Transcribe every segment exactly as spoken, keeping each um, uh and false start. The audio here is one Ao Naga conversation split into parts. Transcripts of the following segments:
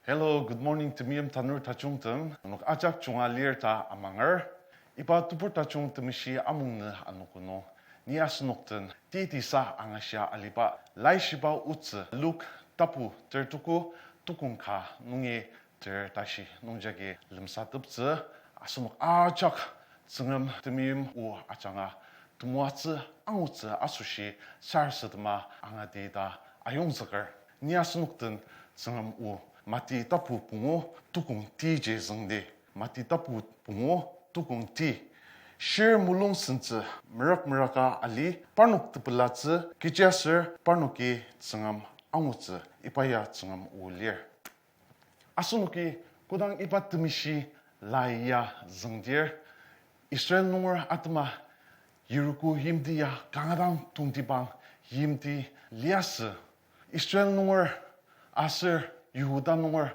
Hello, good morning, temeim tanur tajungtem. Nenok ajak junga lir ta amanger. Iba tebur tajung temeshi amungnü anogo nung, ni asenok den tetisa angashia aliba Laishiba otsü Luk tapu tertuku tukong ka nungi ter tashi nungjagi lemsateptsü. Asenok ajak Tsüngrem temeim o ajanga temoatsü angutsü asoshi sarasadema angati ta ayongzüker. Ni asenok den Tsüngrem o Mati tapu pungu tukong tiji züngdi. Mati tapu pungu tukong ti. Shir mulung sentsü merük merüka ali, parnok tepelatsü, kechiaser parnoki Tsüngrem angutsü, iba ya Tsüngrem o lir. Asenoki kodang iba temeshi lai ya züngdir, Israel nunger atema Yeriko yimti ya kanga dang tongtibang yimti liasü. Israel nunger aser Yihuda nunger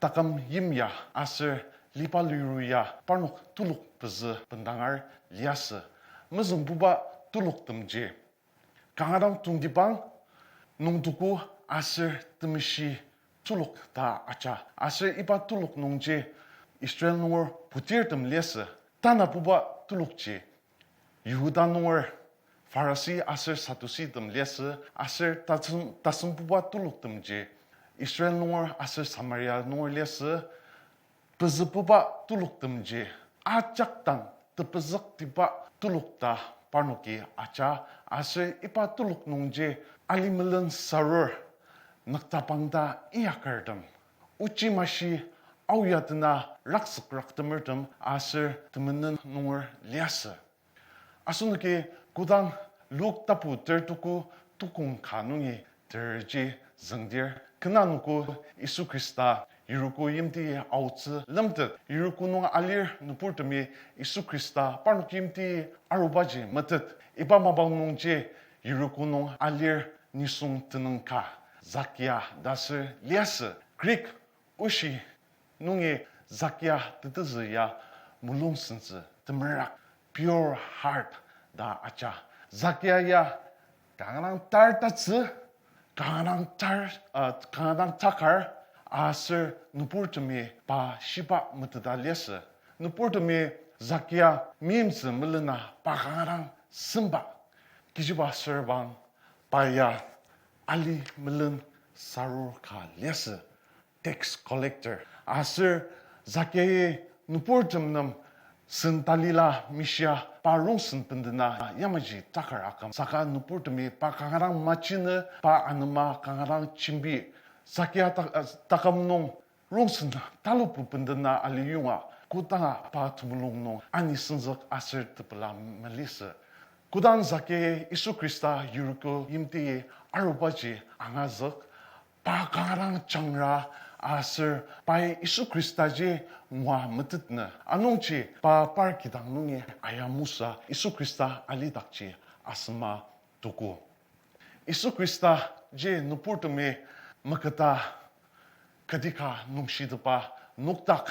taküm yimya aser liba liru ya parnok telok pezü bendangar liasü. Mezüngbuba teloktemji kanga dang tongtibang nungtuku aser temeshi telok ta aja. Aser iba telok nungji Israel nunger putirtem liasü. Tanabuba telokji Yihuda nunger Pharisi aser Sadduceetem liasü, aser tasem-, tasembuba teloktemji Israel nunger aser Samaria nunger liasü. Pezübuba teloktemji ajak dang tepezüktiba telok ta parnoki aja, aser iba telok nungji alimelen sarur nüktapang ta inyakertem, ochi mashi aoyatena rakzük raktemertem aser temenen nunger liasü. Asenoki kodang Luk tapu tertuku tukong ka nungi terji züngdir, kena nungbo Yisu Khrista Yeriko yimti aotsü lemtet. Yeriko nung alir nüburtemi Yisu Khrista parnok yimti arubaji metet. Iba mapang nungji Yeriko nung alir nisung tenüng ka Zakia ta ser liasü. Greek oshi nungi Zakia tetezü ya mulung sentsü, temerak, pure heart ta aja. Zakia ya kanga dang tar tatsü, kanga dang tar, uh, kanga dang takar, aser nüburtemi pa shiba meteta liasü. Nüburtemi Zakia meimtsü melena pa kanga dang semba. Kechiba asürabang pa ya alimelen sarur ka liasü, tax collector. Aser Zakia-i nüburtem nem sen talila mishia pa rongsen bendena yamaji takar aküm. Saka nüburtemi pa kanga dang machinü, pa anema kanga dang jembi. Zakia ta-, taküm nung rongsen talupu bendena aliyonga, kodanga pa temulung nung ani senzük aser tepela melisü. Kodang Zakia Yisu Khrista Yeriko yimti arubaji angazük, pa kanga dang jangra aser pai Yisu Khrista ji ngua metetnü. Anungji pa par kidang nungi ayamusa Yisu Khrista alidakji asema tuku. Yisu Khrista ji nüburtemi meketa kedika nungshitepa nokdak.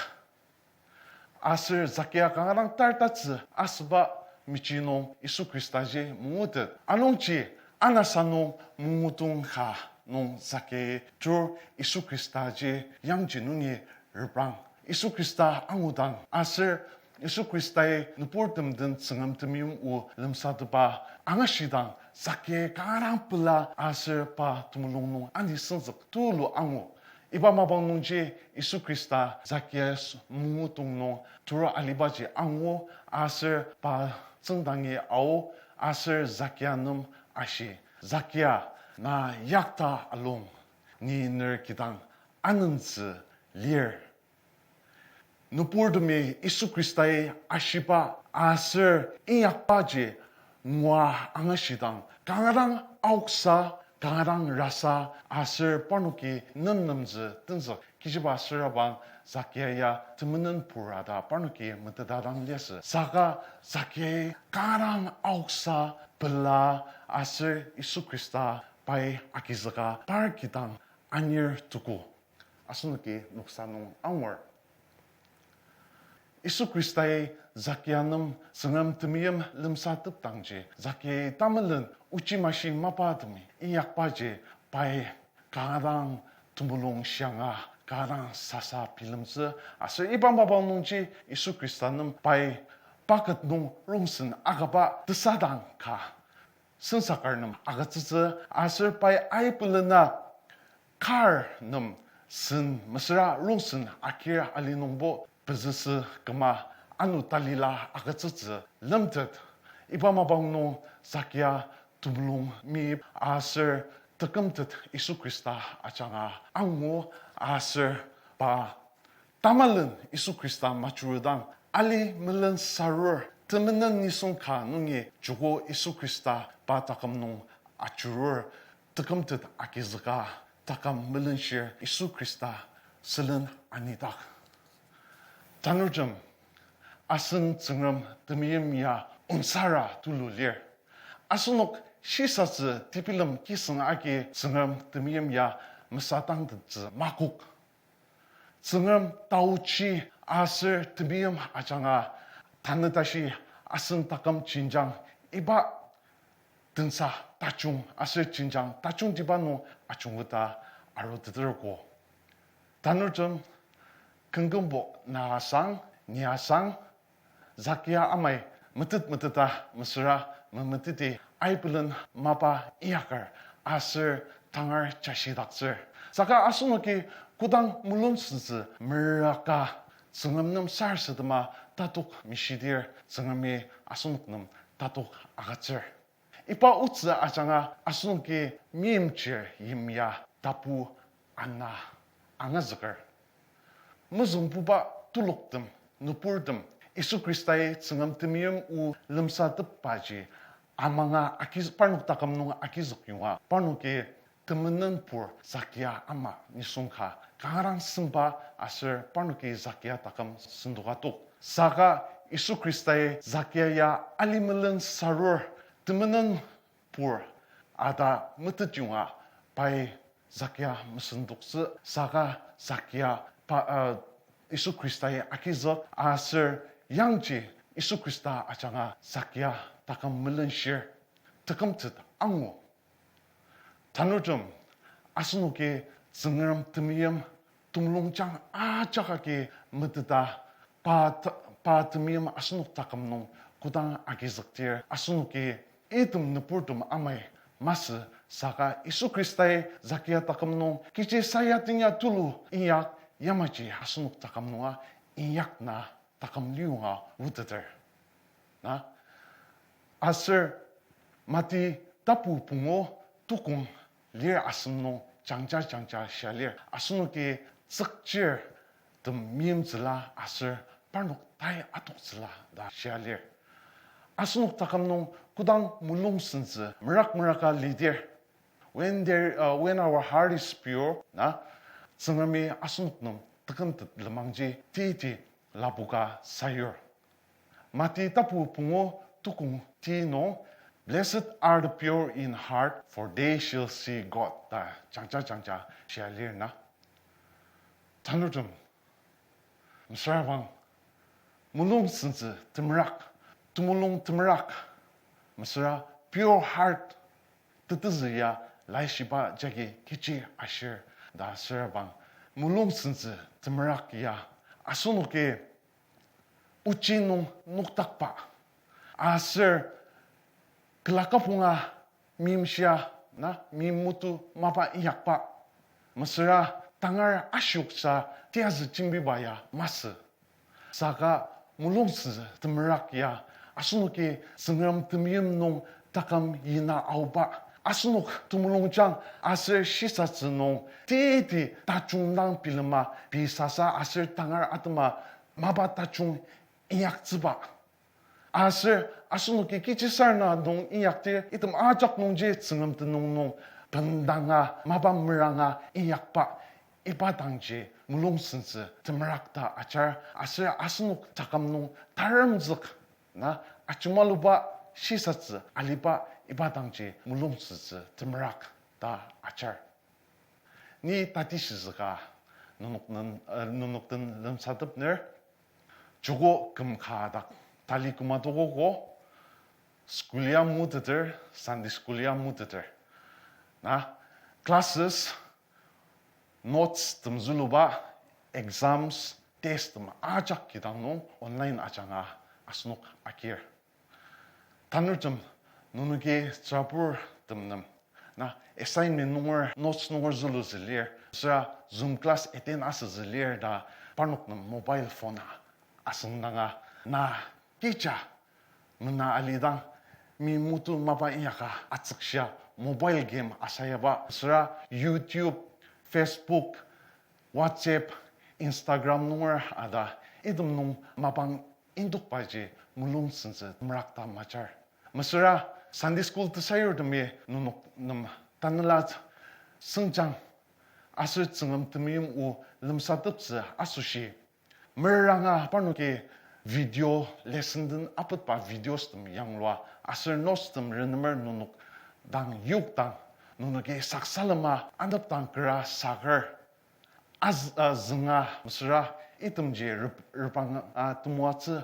Aser Zakia kanga dang tar tatsü asüba mechi nung Yisu Khrista ji mangutet. Anungji anasa nung mangutong ka nung Zakia tur Yisu Khrista ji yangji nungi reprang. Yisu Khrista angudang aser Yisu Khristai nüburtem den Tsüngrem temeim o lemsatepa angashidang Zakia kanga dang pela aser pa temulung nung ani senzük tulu angu. Iba mapang nungji Yisu Khrista Zakia mangutong nung tur alibaji angu aser pa tsüngdangi ao aser Zakia nem ashi, Zakia, na yakta alung, ni ner kidang anentsü lir. Nüburtemi Yisu Khristai ashiba aser inyakbaji ngua angashidang, kanga dang aoksa, kanga dang rasa, aser parnoki nemnemtsü tenzük. Kechiba asürabang Zakia ya temenenpur ta parnoki meteta dang liasü. Saka Zakia kanga dang aoksa pela aser Yisu Khrista pai agizüka par kidang anir tuku. Asenoki noksa nung angur. Yisu Khristai Zakia nem Tsüngrem temeim lemsatepdangji, Zakia tamelen ochi mashi mapa temi inyakbaji pai kanga dang temulung shianga kanga sasa bilemtsü, aser iba mapang nungji Yisu Khrista nem pai pa ket nung rongsen akaba tesadang ka sensaker nem agütsütsü, aser pai aibelena kar nem sen mesüra rongsen akir ali nungbo pezüsü küma ano talila agütsütsü lemtet. Iba mapang nung Zakia temulung meyip aser tekümtet Yisu Khrista ajanga angu aser pa tamalen Yisu Khrista majurudang ali melen sarur temenen nisung ka nungi joko Yisu Khrista pa taküm nung ajurur tekümtet agizüka taküm melenshir Yisu Khrista sülen anidak. Tanurtem, asen Tsüngrem temeim ya onsara tulu lir. Asenok shisatsü tebilem kisüng agi Tsüngrem temeim ya mesadangtettsü makok. Tsüngrem taochi aser temeim ajanga tanü tashi asen taküm jenjang iba tensa tajung aser jenjang tajungtiba nung ajungoda aruteterko. Tanurtem, künkümbo na asang, ni asang, Zakia amai metet meteta mesüra memeteti aibelen mapa inyaker aser tangar jashidaktsür. Saka asenoki kodang mulung sentsü meraka Tsüngrem nem sarasadema tatok meshidir Tsüngremi asenok nem tatok agütsür. Iba otsü ajanga asenoki meimchir yimya tapu ana angazüker. Mezüngbuba tuloktem, nüburtem, Yisu Khristai Tsüngrem temeim o lemsatepbaji amanga akiz-, parnok taküm nung agizük yonga, parnoki temenenpur Zakia ama nisung ka kangarang semba aser parnoki Zakia taküm sendoka tok. Saka Yisu Khristai Zakia ya alimelen sarur temenenpur ata metet yonga pai Zakia mesendoktsü saka Zakia pa, uh, Yisu Khristai agizük aser yangji Yisu Khrista ajanga Zakia taküm melenshir tekümtet angu. Tanurtem, asenoki Tsüngrem temeim temulungjang ajak agi meteta pa t-, pa temeim asenok taküm nung kodang agizükdir asenoki item nüburtem amai masü saka Yisu Khristai Zakia taküm nung kechi sayatenya tulu inyak yamaji asenok taküm nunga inyak na taküm liyonga oteter. Na? Aser Mati tapu pungu tukong lir asem nung jangja jangja shia lir. Asenoki tsükchir tem meimtsüla aser parnok tai atoktsüla ta shia lir. Asenok taküm nung kodang mulung sentsü merak meraka lidir, when there, uh, when our heart is pure, na, Tsüngremi asenok nem tekümtet lenmangji titi lapoka sayur. Mati tapu pungu tukong ti nung, Blessed are the pure in heart, for they shall see God, ta jangja jangja shia lir na. Tanurtem, mesüra bang, mulung sentsü temerak, temulung temerak, mesüra pure heart, tetezü ya laishiba jagi kechi ashir ta süra bang, mulung sentsü temerak ya asenoki ochi nung nokdakba aser kela kaponga meimshia na meim mutu mapa inyakba, mesüra tangar ashioksa tiyazü jembiba ya masü. Saka mulung sentsü temerak ya asenoki Tsüngrem temeim nung taküm yina aoba, asenok temulungjang aser shisatsü nung teti tajung dang bilema pei sasa aser tangar atema mapa tajung inyaktsüba. Aser asenoki kechisarena nung inyakdir item ajak nungji Tsüngrem tenüng nung bendanga mapa meranga inyakba, iba dangji mulung sentsü temerak ta ajar, aser asenok taküm nung taremzük na ajumaluba shisatsü aliba iba dangji mulung sentsü temerak ta ajar. Ni tatishizüka nenok nen, eh, nenok den lemsatepner, joko küm ka dak tali küma tokogo, school ya muteter, Sunday school ya muteter. Na, classes, notes tem züluba, exams, test tem ajak kidang nung online ajanga asenok agir. Tanurtem, nenoki tsürabur tem nem, na assignment nunger, notes nunger zülu zülir, süra Zoom class attend asü zülir ta parnok nem mobile phone a asüngdanga, na kecha mena alidang, mi mutu mapa inyaka atsükshia mobile game asayaba, süra YouTube, Facebook, WhatsApp, Instagram nunger ata item nung mapang indokbaji mulung sentsü temrak ta majar. Mesüra Sunday school tesayurtemi nenok nem tanela sengjang aser Tsüngrem temeim o lemsateptsü asoshi meranga parnoki video lesson den apetba videos tem yanglua aser notes tem renemer nenok dang yokdang nenoki saksalema anepdang kera saker. Az-, a, zünga mesüra itemji rep-, repanga temoatsü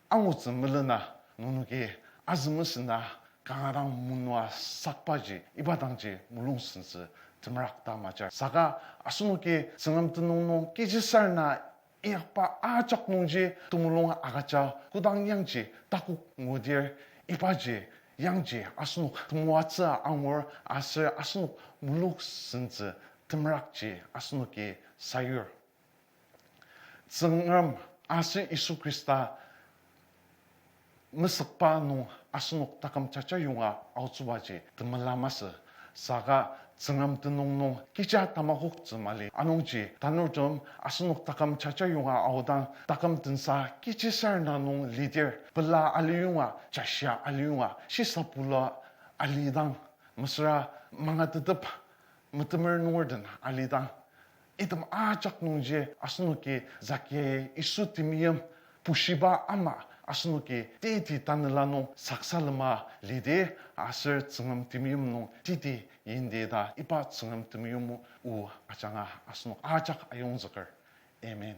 angutsü melena nenoki azü mesena kanga dang munua sakbaji iba dangji mulung sentsü temrak ta majar. Saka asenoki Tsüngrem tenüng nung kechisarena inyakba ajak nungji temulung agüja kodang yangji takok ngudir ibaji yangji asenok temoatsü angur aser asenok mulung sentsü temrakji asenoki sayur. Tsüngrem aser Yisu Khrista mesükba nung asenok taküm jaja yonga aotsübaji temela masü. Saka Tsüngrem tenüng nung kecha tamakoktsü mali. Anungji tanurtem asenok taküm jaja yonga aodang taküm tensa kechisarena nung lidir pela aliyonga, jashia aliyonga, shisapula alidang, mesüra mangatetep metemer nunger den alidang, item ajak nungji asenoki zakia Yisu temeim bushiba ama asenoki teti tanela nung saksalema lidi aser Tsüngrem temeim nung teti yindi ta iba Tsüngrem temeim o ajanga asenok ajak ayongzüker. Amen.